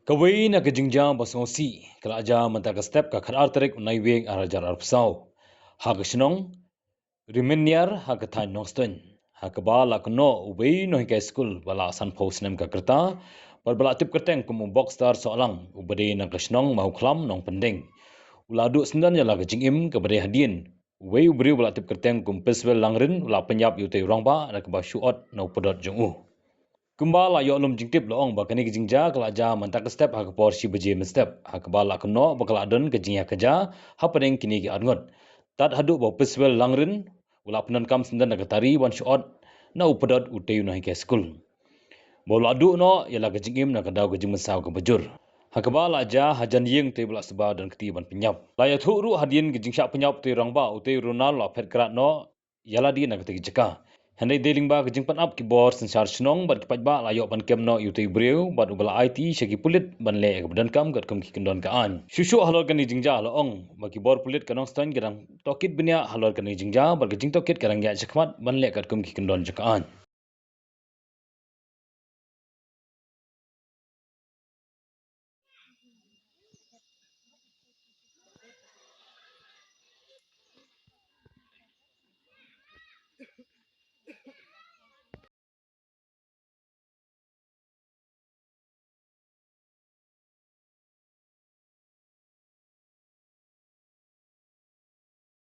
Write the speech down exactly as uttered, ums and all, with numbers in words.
Kawei na ka jingjia ba sngewsih ka la jia mynta ka step ka khatar tarik u Naiwieng ar hajar arphew saw ha ka shnong Rimeniar ha ka thaiñ Nongstoiñ, ha kaba la kynnoh uwei u nonghikai skul ba la sanphew snem ka rta bad ba la tip kyrteng kum u Bokstar Sohlang, uba dei na ka shnong Mawkhlam Nongpyndeng, u la duh syndon ïa la ka jingim kaba dei hadien uwei u briew ba la tip kyrteng kum Piswell Langrin u la pynïap ïa utei u rangbah da kaba shu ot na u pdot jong u. Kumba la ïoh lum jingtip, la ong ba kane ka jingjia ka la jia mynta ka step ha ka por shi baje mynstep, ha kaba la kynnoh ba ka la don ka jingïakajia hapdeng kine ki arngut, tad haduh ba u Piswell Langrin u la pyndonkam syndon da ka tari ban shu ot na u pdot utei u nonghikai skul, ba u la duh noh ïa la ka jingim na ka daw ka jingmynsaw kaba jur, ha kaba la jia hajan ïing utei ba la suba don kti ban pynïap. La ïathuh ruh hadien ka jingshah pynïap utei u rangbah, utei u Ronald u la phet krad noh ïa lade na katei ka jaka. Hynrei dei lyngba ka jingpynap ki bor synshar shnong bad ki paidbah la ïoh ban kem noh ïa utei u briew bad uba la aiti sha ki pulit ban leh ïa kaba donkam katkum ki kyndon ka aiñ. Shuh shuh halor kane ka jingjia, la ong ba ki bor pulit ka Nongstoiñ ki dang tohkit bniah halor kane ka jingjia bad ka jingtohkit ka dang ïaid shakhmat ban leh katkum ki kyndon jong ka aiñ.